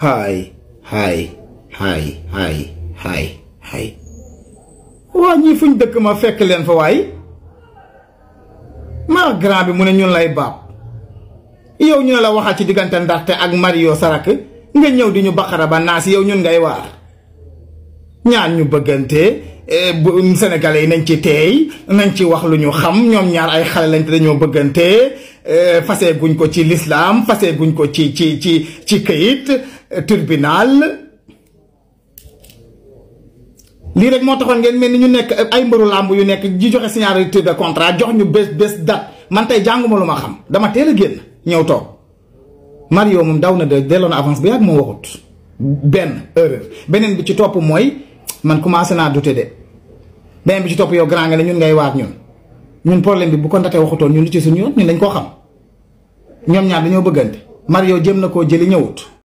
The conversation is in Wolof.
hay waa ñii fuñ dëkk ma fekk leen fa waay ma grand bi mu ne ñun lay baab yow ñu ne la waxal ci diggante ndaxte ak Mario Sarak nga ñëw di ñu baqara ba naas yow ñun ngay waar ñaan ñu bëggante sénégalais yi nañ ci teey nañ ci wax lu ñu xam ñoom ñaar ay xale lañ te dañoo bëggante fase guñ ko ci l'islam fase guñ ko ci këyit tribunal lii rek moo taxoon ngeen mel ni ñu nekk ay mbëru làmb yu nekk di joxe signature de contrat jox ñu bés date man tey jànguma lu ma xam dama teel a génn ñëw toog Mario moom daw na de delloo na avance bi yàgg moo waxut benn erreur beneen bi ci topp mooy man commencé naa douter de beneen bi ci topp yow grand nga ne ñun ngay waat ñun problème bi bu ko ndatee waxutoon ñun lu ci suñu yoon ñun dañ koo xam ñoom ñaar dañoo bëggante Mario jëm na koo jëli ñëwut